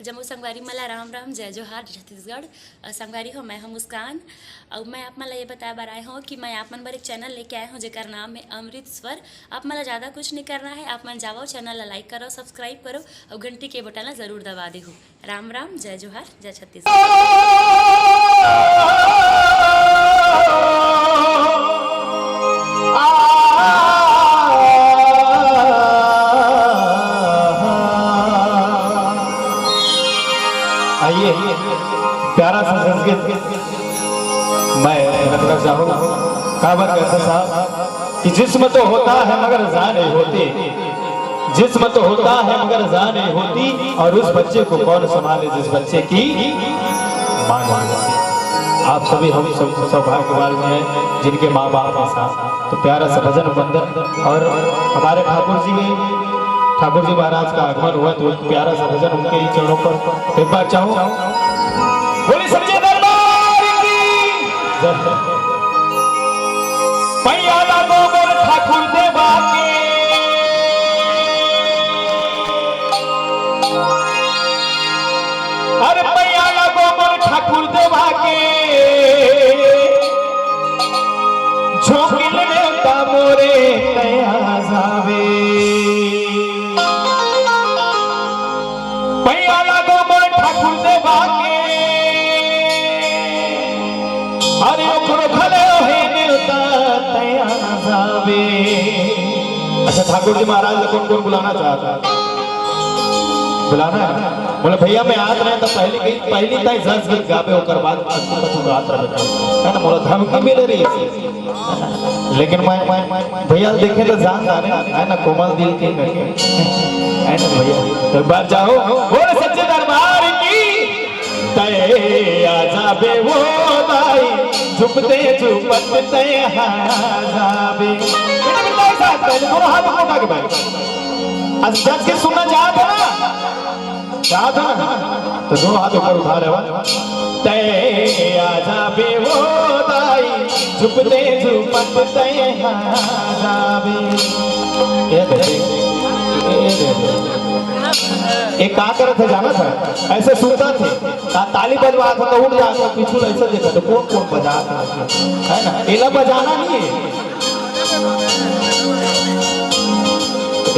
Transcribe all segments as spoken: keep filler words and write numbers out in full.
जम्मो संगवारी मन ला राम राम, जय जोहार, जय छत्तीसगढ़। अ, संगवारी हो, मैं हूं मुस्कान। अउ मैं आप मन ला ये बताए बर आए हूं कि मैं आप मन बर एक चैनल लेके आए हूं, जेकर नाम है अमृत स्वर। आप मन ला ज़्यादा कुछ नहीं करना है, आप मन जावव, चैनल ला लाइक करव, सब्सक्राइब करव अउ घंटी के बटन ला जरूर दबा देहू। राम राम, जय जोहार, जय छत्तीसगढ़। आइए, प्यारा सा संस्कृत मैं रखना चाहूँ। काबर कहते साहब कि जिस्म तो होता है मगर जान नहीं होती, जिस्म तो होता है मगर जान नहीं होती, और उस बच्चे को कौन संभाले जिस बच्चे की माँ नहीं होती। आप सभी हम सब सौभाग्यवान हैं जिनके माँ बाप हैं साहब। तो प्यारा सा भजन वंदन और हमारे ठाकुर जी के, ठाकुर जी महाराज का आगमन हुआ, तो एक प्यारा सा भजन उनके ही चरणों पर एक बार चाहूँ। बोले सच्चे दरबार की जय। पैया लागो मोर ठाकुर देवा के, अरे पैया लागो मोर ठाकुर देवा के, झोंकिल नेवता मोरे तया जावे। पैया लागो मोर ठाकुर देवा के, अरे ओकरो घलो हे नेवता तया जावे। अच्छा, ठाकुर जी महाराज ला कौन कौन बुलाना चाहता है? बुलाना है ना? बोले, "भैया, मैं आत रहे तो पहली गीत, पहली ताई जस गीत गाबे, ओकर बाद कुछ कुछ गात रहे।" है ना? मोला धमकी मिले रही। लेकिन मैं, मैं, मैं, भैया देखे तो जान डारे, है ना? कोमल दिल के करके, है ना भैया? तो एक बार जाओ, बोले सच्चे दरबार की। तय आ जाबे वो दाई, झुकते झुकत तय आ जाबे। बेटा, बेटा, ऐसा पहले दोनों हाथ ऊपर उठा के बैठ। आज जज के सुनना चाहत हो ना? चाहत हो ना? तो दोनों हाथ ऊपर उठा लेवा। तय आ जाबे वो दाई, झुकते झुकत तय आ जाबे। ये दे, ये दे। ये का करत हे जाना था? ऐसे सुनता थे। आ, ताली बजवा तो उठ जाता, पीछू ऐसे देखा तो कौन कौन बजा रहा है, है ना? एला बजाना नहीं है।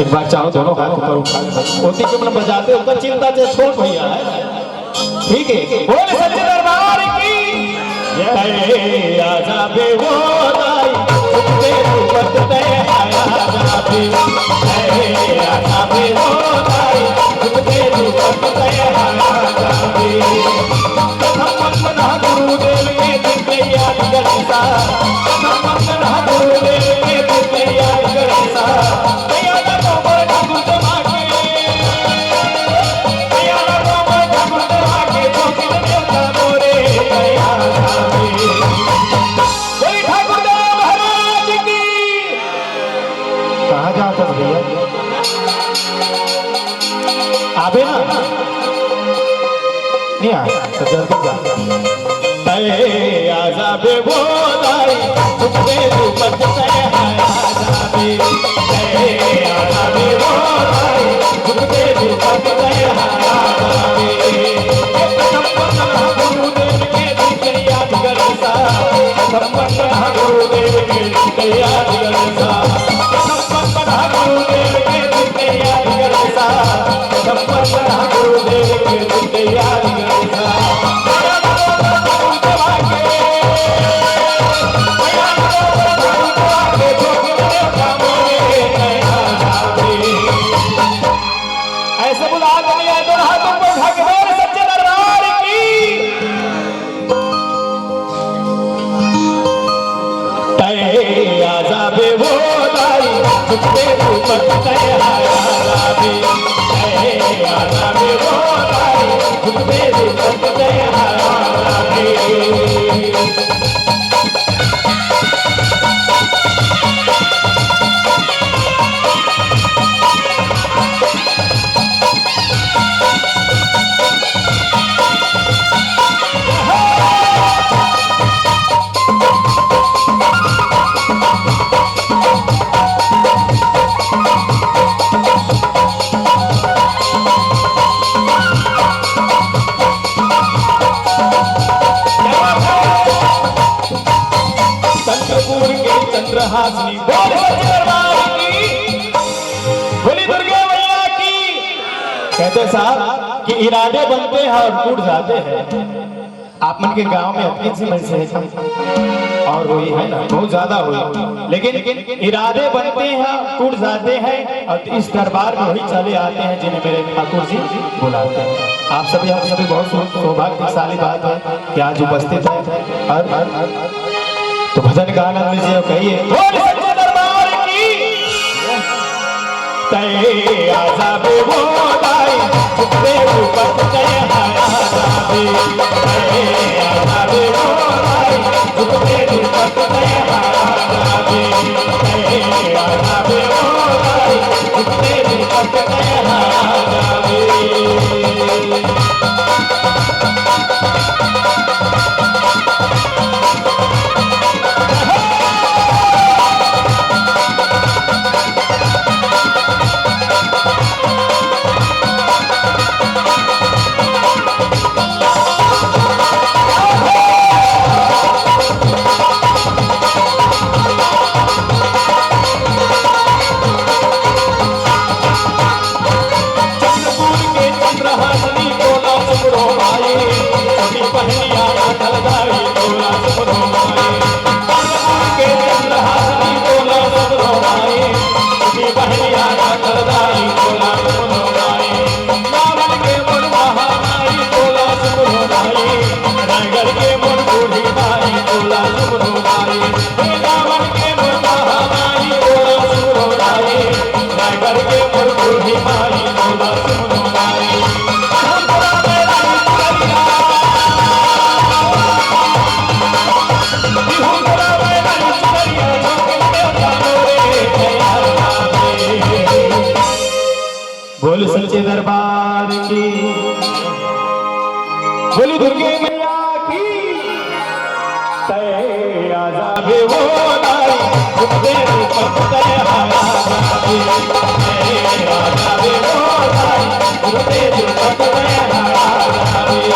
एक बार चाहो दोनों हाथ ऊपर उठा के ओती के मन बजाते, ओकर चिंता जे छोड़ भैया है। ठीक है, बोल सच्चे दरबार की। अरे आजा बे वो दाई, सुखते दुपट ते आया जाबे। अरे आजा बे वो दाई, सुखते दुपट ते आया जाबे। कथम वंदना गुरुदेव के दिन याद करता, कथम वंदना गुरुदेव के दिन याद करता। दया लगा मोर ठाकुर देवा के, दया लगा मोर ठाकुर देवा के, ठोक दे देवता मोरे दया लागे। बोली ठाकुर देव महाराज की। कहाँ जाता भैया? आबे ना। नहीं आ, तो जल्दी जा। तय आ जाबे वो दाई, सुखते दुपट तय आ जाबे। तय आ जाबे वो दाई, सुखते दुपट तय आ जाबे। एक छप्पन गुरुदेव के दिन याद करता, छप्पन गुरुदेव के दिन याद करता। ऐसे बुला के नहीं आए, दोनों हाथ ऊपर उठा के बोल, सच्चे दरबार की। तय आ जाबे वो दाई, सुखते दुपट तय आ जाबे। तय आ जाबे वो दाई, सुखते दुपट तय आ जाबे। बोल सच्चे दरबार की, बोली दुर्गा मैया की। कहते साहब कि इरादे बनते हैं और टूट जाते हैं। आप मन के गांव में अतकिन से मनसे हे का? और वही है ना, बहुत ज्यादा हुई, लेकिन इरादे बनते हैं, टूट जाते हैं, और इस दरबार में वही चले आते हैं जिन्हें मेरे ठाकुर जी बुलाते हैं। आप सभी, हम सभी बहुत सौ-, सौभाग्यशाली बात है कि आज उपस्थित है। और तो भजन का आनंद लीजिए और कहिए, बोल सच्चे दरबार की। तय आ जाबे वो दाई, झुकबे रूपक तय आ जाबे। तय आ जाबे वो दाई, झुकबे रूपक तय आ जाबे। तय आ जाबे वो दाई, झुकबे रूपक तय आ जाबे। चंद्रपुर के चंद्रहासिनी तोला सुमरो माई, छोटी बहनिया अटल दाई तोला सुमरो माई। चंद्रपुर के चंद्रहासिनी तोला सुमरो माई, छोटी बहनिया अटल दाई तोला सुमरो माई। रावण के मोर महामाई तोला सुमरो माई, रायगढ़ के मोर बूढ़ी माई तोला सुमरो माई। हे रावण के मोर महामाई तोला सुमरो माई, रायगढ़ के मोर बूढ़ी माई तोला सुमरो माई। बिहुल तोला बैरागी चुनरिया, बिहुल तोला बैरागी चुनरिया, झोंके देवता मोरे तैयार बाबे। बोल सच्चे दरबार की, बोली दुर्गे मैया की। तय आ जाबे वो दाई, झुकबे रूपक तय आ जाबे। तय आ जाबे वो दाई, झुकबे रूपक तय आ जाबे।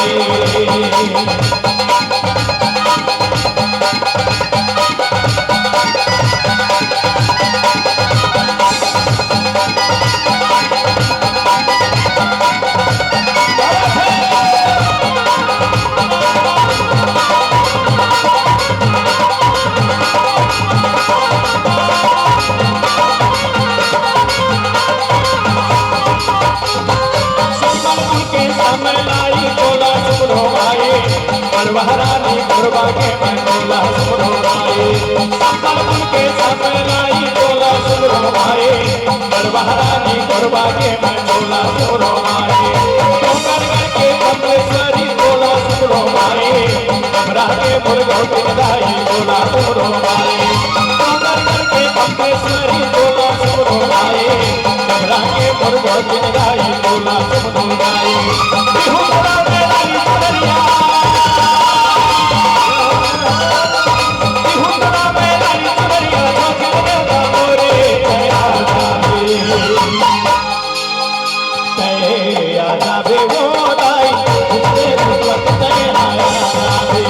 संबलपुर के समय लाई तोला सुमरो माई, मड़वा रानी कोरबा के मैं तोला सुमरो माई। संबलपुर के समय लाई तोला सुमरो माई, मड़वा रानी कोरबा के मैं तोला सुमरो माई। डोंगरगढ़ के कमलेश्वरी तोला सुमरो माई, डबरा के मोर गोविंद दाई तोला सुमरो माई। डोंगरगढ़ के कमलेश्वरी तोला सुमरो माई, डबरा के मोर गोविंद दाई तोला सुमरो माई। बिहू तोला बैरागी चुनरिया, बिहू तोला बैरागी चुनरिया, झोंके देवता मोरे तैयार बाबे। तय आ जाबे वो दाई, झुकबे रूपक तय आ जाबे।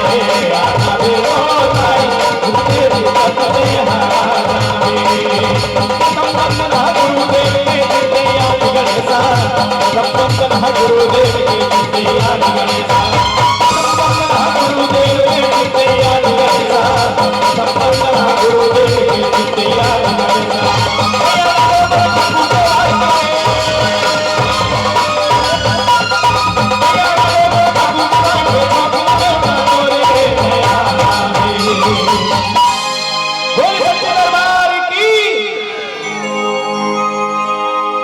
तय आ जाबे वो दाई, झुकबे रूपक तय आ जाबे। संपन्न रह गुरुदेव के चित्त याद गणेशा। संपन्न रह गुरुदेव के चित्त याद गणेशा। संपन्न रह गुरुदेव के चित्त याद गणेशा। संपन्न रह गुरुदेव के चित्त याद गणेशा। बोल सच्चे दरबार की।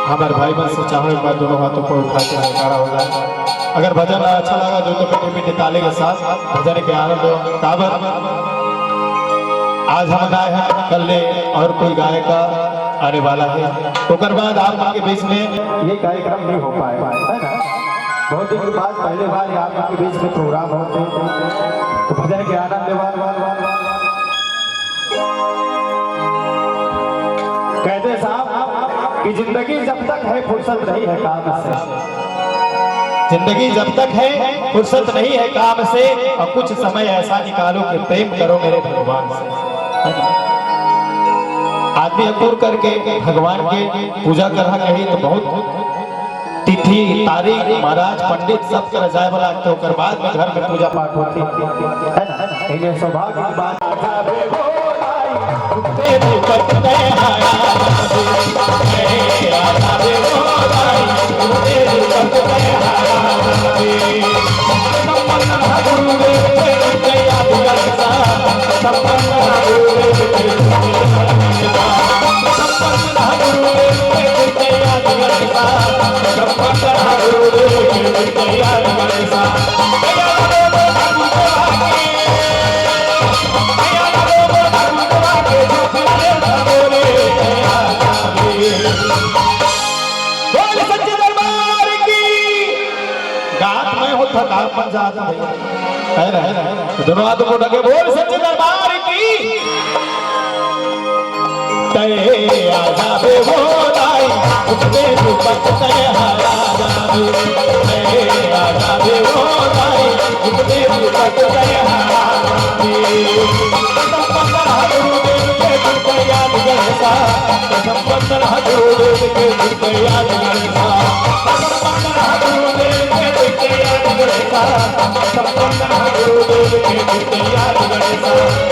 हमारे भाई मन से चाहो एक बार दोनों हाथों को उठा के जयकारा हो जाए। अगर भजन अच्छा लगा, जो तो मीठे मीठे ताली के साथ भजन के आनंद लो। काबर आज हम गाए हैं, कल ले और कोई गायक आने वाला है, ओकर बाद आप मन के बीच में ये कार्यक्रम नहीं हो पाए, है ना? बहुत दिन के बाद पहले बार ये आप मन के बीच में प्रोग्राम होते, तो भजन के आनंद लेवा। कहते साहब कि जिंदगी जब तक है, फुर्सत नहीं है काम से। जिंदगी जब तक है, फुर्सत नहीं है काम से, और कुछ समय ऐसा निकालो कि प्रेम करो मेरे भगवान से। है ना? आदमी ह टूर करके भगवान के पूजा करहा कही तो बहुत तिथि, तारीख, महाराज, पंडित सब करा जाए वाला लगथे, ओकर बाद में घर में पूजा पाठ होथे, है ना? ये सौभाग्य की बात। बोल सच्चे दरबार की। गात मैं हो, थकान मन जात भाई। है ना, है ना? दोनों हाथ को ढके, बोल सच्चे दरबार की। तय आजा बे वो दाई, उठते दुपट तय हरा जाबे। तय आजा बे वो दाई, उठते दुपट तय हरा जाबे। कसम पकड़ा गुरुदेव के गुरु याद गणेशा। कसम पकड़ा गुरुदेव के गुरु याद गणेशा। कसम पकड़ा गुरुदेव के गुरु याद गणेशा। कसम पकड़ा गुरुदेव के गुरु याद गणेशा।